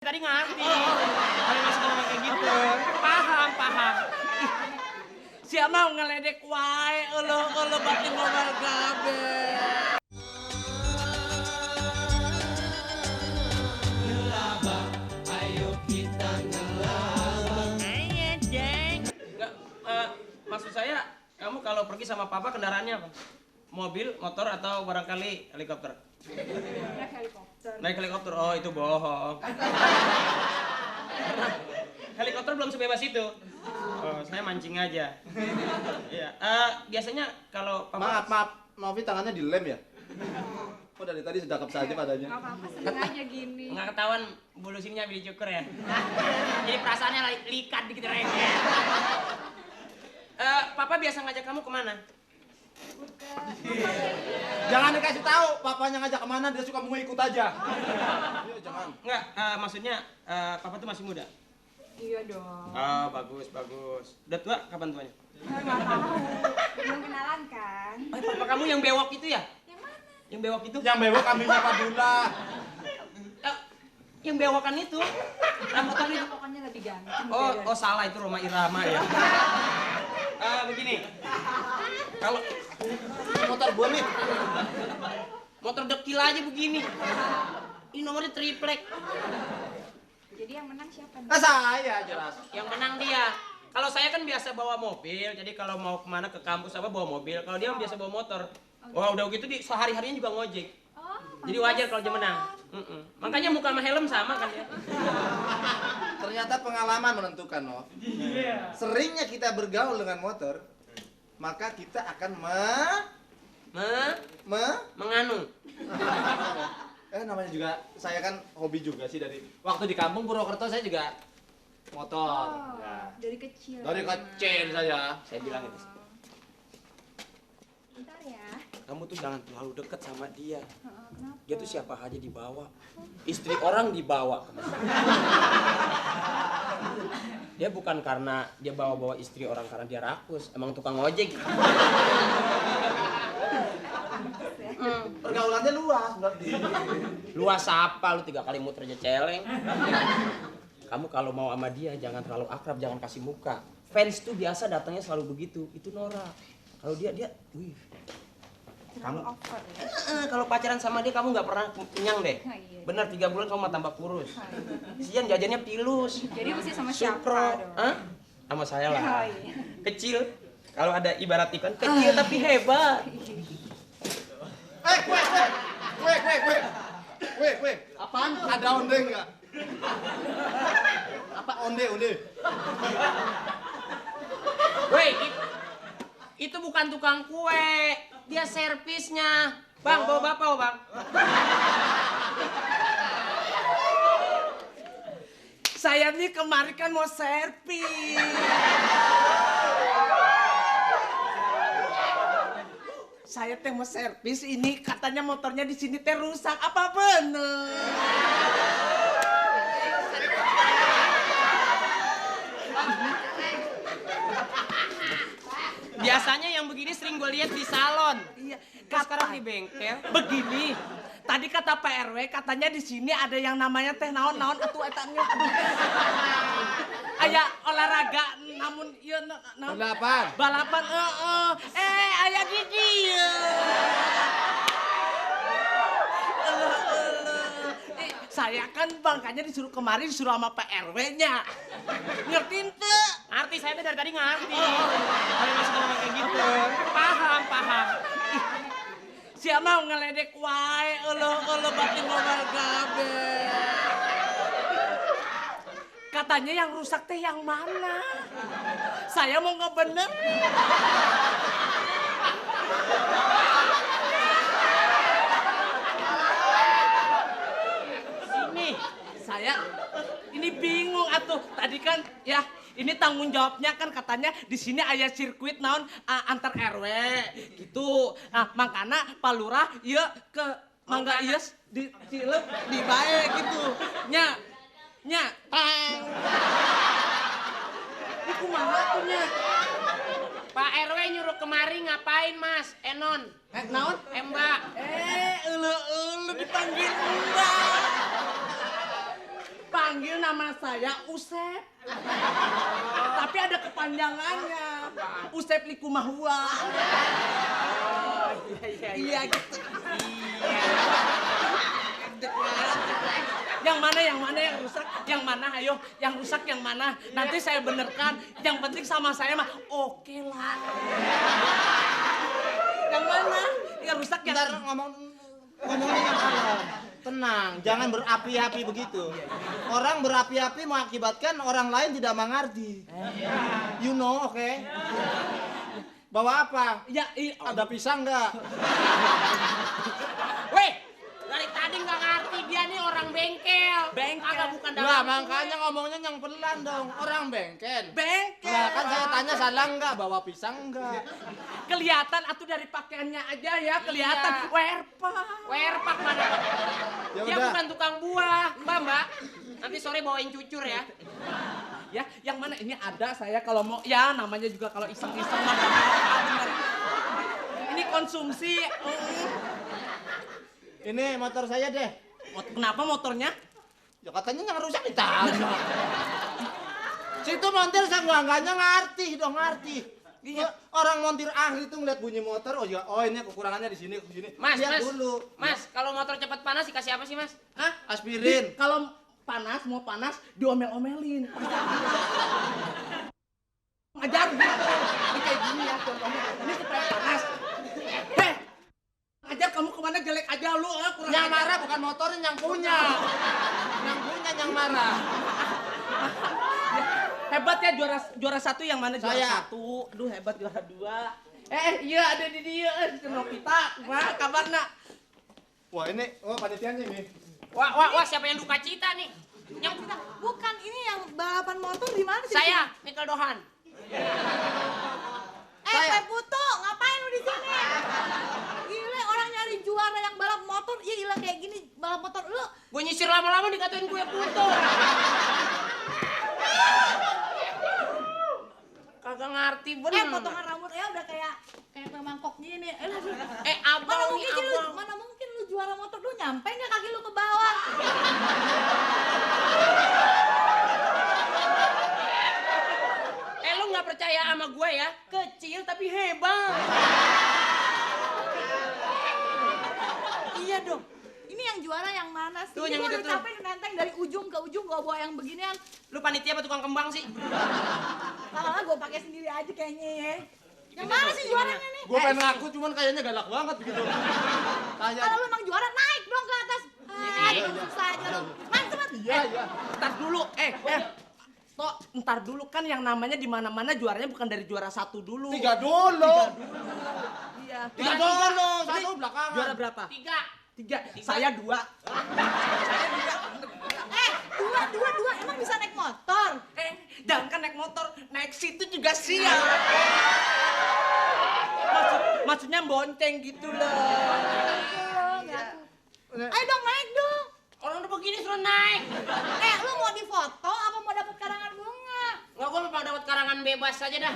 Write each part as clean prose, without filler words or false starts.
Tadi ngerti. Kalau masih ngomong kayak gitu. Paham. Siapa mau ngeledek wae, elo batin ngomel gabe. Ngelabak, ayo kita ngelabak. Ayo, Jeng. Enggak, maksud saya, kamu kalau pergi sama papa kendaraannya apa? Mobil, motor, atau barangkali helikopter? Naik helikopter. Naik helikopter, oh itu bohong. Helikopter belum sebebas itu. Oh, saya mancing aja. Iya. Biasanya kalau papa... Maaf, Novi tangannya dilem ya? Kok dari tadi sedakap saja padanya? Gak apa-apa, sengaja gini. Nggak ketahuan bulu sininya habis dicukur ya. Jadi perasaannya likat dikit rengnya. Papa biasa ngajak kamu kemana? Jangan dikasih tahu, papanya ngajak kemana dia suka mau ikut aja. Iya, jangan. Enggak, maksudnya papa tuh masih muda. Iya dong. Oh, bagus. Udah tua kapan tuanya? Gak tahu. Belum kenalan kan? Papa kamu yang bewok itu ya? Yang mana? Yang bewok itu? Yang bewok kambingnya Pak Dula. Yang bewokan itu? Motornya? Pokoknya lebih ganteng. Oh salah itu Roma Irama ya. Begini. Kalau Motor gua nih. motor dekil aja begini. Ini nomornya triplek. Jadi yang menang siapa nih? Saya jelas. Yang menang dia. Kalau saya kan biasa bawa mobil, jadi kalau mau kemana ke kampus apa bawa mobil. Kalau dia biasa bawa motor. Wah udah gitu di sehari-harinya juga ngojek. Oh, Jadi wajar kalau dia menang. Makanya muka sama helm sama kan ya. Ternyata pengalaman menentukan, Nov. Seringnya kita bergaul dengan motor, maka kita akan Menganu. namanya juga, saya kan hobi juga sih dari waktu di kampung Purwokerto saya juga motor. Oh, Ya. dari kecil. Dari kecil saya. Saya bilang itu. Bentar ya. Kamu tuh jangan terlalu dekat sama dia. Kenapa? Dia tuh siapa aja dibawa. Istri orang dibawa. Dia bukan karena dia bawa istri orang karena dia rakus. Emang tukang ojek. Pergaulannya luas berarti. Luas apa lu 3 kali muter aja celeng. Kamu kalau mau sama dia jangan terlalu akrab, jangan kasih muka. Fans tuh biasa datangnya selalu begitu. Itu Nora. Kalau dia wih. Terlalu over ya. Kalau pacaran sama dia kamu nggak pernah kenyang deh. Oh, iya. Bener 3 bulan kamu mah tambah kurus. Oh, iya. Sian jajannya pilus. Jadi mesti sama siapa Sukro. dong? Hah? Sama saya lah. Oh, iya. Kecil. Kalau ada ibarat ikan kecil tapi hebat. Kue. Apaan? Ada onde enggak? Apa onde? Woi, itu bukan tukang kue. Dia servisnya. Bang, bawa bapak, Bang. Saya nih kemarin kan mau servis. Saya teh mau servis ini katanya motornya di sini teh rusak. Apa bener? Biasanya yang begini sering gue lihat di salon. Iya, Terus sekarang di bengkel. begini. Tadi kata Pak RW katanya di sini ada yang namanya teh naon atuh etanya. Aya olahraga namun ieu naon? Balapan aya di dieu. Saya kan bangkanya disuruh kemarin disuruh sama Pak RW-nya. Ngerti ente? Ngerti, saya tuh dari tadi ngerti. Kalau masih ngomong kayak gitu. Paham. Siapa mau ngeledek wae, elo batin ngomel gabe. Katanya yang rusak teh yang mana? Saya mau ngebener. Saya ini bingung atuh. Tadi kan ya ini tanggung jawabnya kan katanya di sini aya sirkuit naon antar RW gitu. Nah, makana Pak Lurah ieu ke Mangga Ieu di Cilep di bae gitu. Nya. Ini kumaha tuh nya? Pak RW nyuruh kemari ngapain, Mas? Enon. Naon? Mbak. Eule dipanggil Mbak. Pak panggil nama saya Usep. Tapi ada kepanjangannya. Usep Likumahua. Iya gitu. Yang mana yang rusak? Yang mana? Ayo, yang rusak yang mana? Nanti saya benerkan. Yang penting sama saya mah oke lah. Yang mana? Yang rusak yang... Bentar ngomongnya yang kalem. Tenang, jangan berapi-api begitu. Orang berapi-api mengakibatkan orang lain tidak mengerti. You know, oke? Bawa apa? Ya, Ada pisang nggak? Weh, dari tadi nggak ngerti dia nih orang bengkel. Bengkel. Agak bukan Nah, dalam. makanya ngomongnya yang pelan dong. Orang bengkel. bengkel. Nah, kan saya tanya salah nggak? Bawa pisang nggak? Kelihatan atuh dari pakaiannya aja ya, kelihatan. Iya. Werpa. Werpak mana? Ya Dia udah. bukan tukang buah, Mbak. Nanti sore bawain cucur ya. Ya, yang mana ini ada saya kalau mau ya namanya juga kalau iseng-iseng mah bener. Ini konsumsi. Ini motor saya deh. Kenapa motornya? Ya katanya yang rusak ditanya. Situ montir saya nggaknya ngerti dong, ngerti. Iya. Orang montir ahli tuh ngeliat bunyi motor, oh ini kekurangannya di sini, di sini. Mas, Lihat Mas. dulu. Mas, kalau motor cepat panas dikasih apa sih, Mas? Hah? Aspirin. Kalau panas, mau panas, diomel-omelin. Ngajar gitu. Ini kayak gini ya contohnya. Ini supaya panas. Heh, ngajar kamu kemana jelek aja lu, kurang Yang ajar. marah bukan motornya, yang punya. Yang punya yang marah. Hebat ya juara satu yang mana juara Saya. satu? Aduh hebat juara dua. Iya ada di dia. Novita, kumaha kabarna? Wah ini, panitianya ini. Wah, siapa yang duka cita nih? Yang Bukan, ini yang balapan motor di mana sih? saya, Michael Dohan. Teh Putu, ngapain lu di sini? Gila, orang nyari juara yang balap motor, iya gila kayak gini balap motor lu. Gue nyisir lama-lama dikatain gue putu. Kagak ngerti bener. Potongan rambut ya udah kayak mangkok gini. Abang nih, abang. Mana mungkin lu juara motor lu nyampe nggak kaki lu ke bawah? Lu nggak percaya sama gue ya? Kecil tapi hebat. Iya dong. Ini yang juara yang mana sih? Tuh, yang Gua itu udah tuh. capek nenteng dari ujung ke ujung gua bawa yang beginian. Lu panitia apa tukang kembang sih? Lama-lama gua pakai sendiri aja kayaknya ya. Yang mana sih juaranya nih? Gue pengen ngaku cuman kayaknya galak banget begitu. Kayak. Kalau lu emang juara naik dong ke atas. Susah aja lu. Mantap. Iya. Ntar dulu, Tok, ntar dulu kan yang namanya di mana-mana juaranya bukan dari juara satu dulu. Tiga dulu. Iya. Tiga dulu. Satu belakangan. Juara berapa? 3. Saya 2. Dua emang bisa naik motor? Jangan kan naik motor, naik situ juga siap. Maksudnya bonceng gitu loh. Ayo dong naik dong. Orang udah begini suruh naik. Lu mau difoto apa mau dapat karangan bunga? Nggak, gue mau dapat karangan bebas aja dah.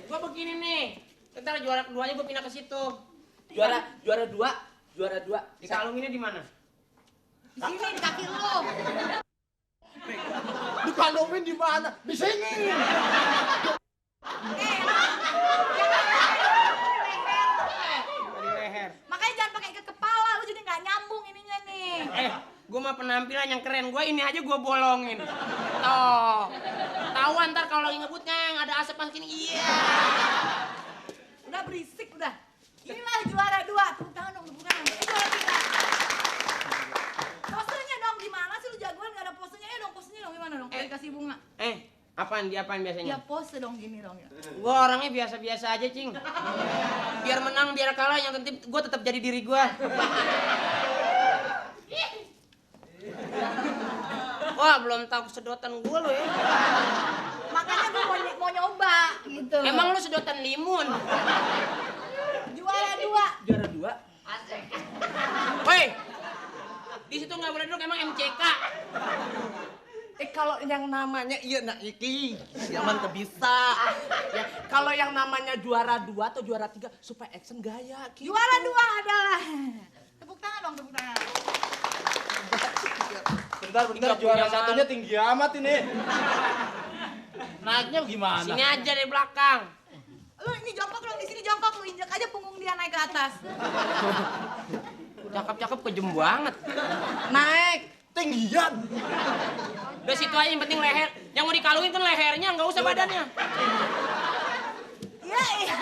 Gue begini nih. Ntar juara keduanya gue pindah ke situ. Juara 2. Dikalunginnya di mana? Di sini di kaki lu. Dikalungin di mana? Di sini. Di leher. Makanya jangan pakai ke kepala, lu jadi nggak nyambung ininya nih. Gue mah penampilan yang keren. Gue ini aja gue bolongin. Tuh. Tahu ntar kalau lagi ngebutnya yang ada asap pas gini. Iya. Udah berisik udah. Inilah juara 2. Tepuk tangan dong, tepuk tangan. Juara 3. Posenya dong gimana sih lu jagoan nggak ada posenya? Dong posenya dong gimana dong? Kasih bunga. Apaan biasanya? Ya pose dong gini dong ya. Gue orangnya biasa-biasa aja, Cing. Biar menang, biar kalah, yang penting gue tetap jadi diri gue. Wah, belum tahu sedotan gue lo ya. Makanya gue mau nyoba gitu. Emang lu sedotan limun? Juara 2. Juara 2. Woi, di situ nggak boleh duduk, emang MCK. Kalau yang namanya iki siaman tuh bisa. Ya, kalau yang namanya juara 2 atau juara 3 supaya action gaya gitu. Juara 2 adalah tepuk tangan dong, tepuk tangan. Bentar, Nggak juara punya satunya tinggi amat ini. Naiknya gimana? Sini aja dari belakang. Lu ini jongkok dong, di sini jongkok, lu injek aja punggung dia naik ke atas. Cakep-cakep kejem banget. Naik. Tinggian. Udah situ aja yang penting leher. Yang mau dikalungin kan lehernya, nggak usah badannya. Iya, iya.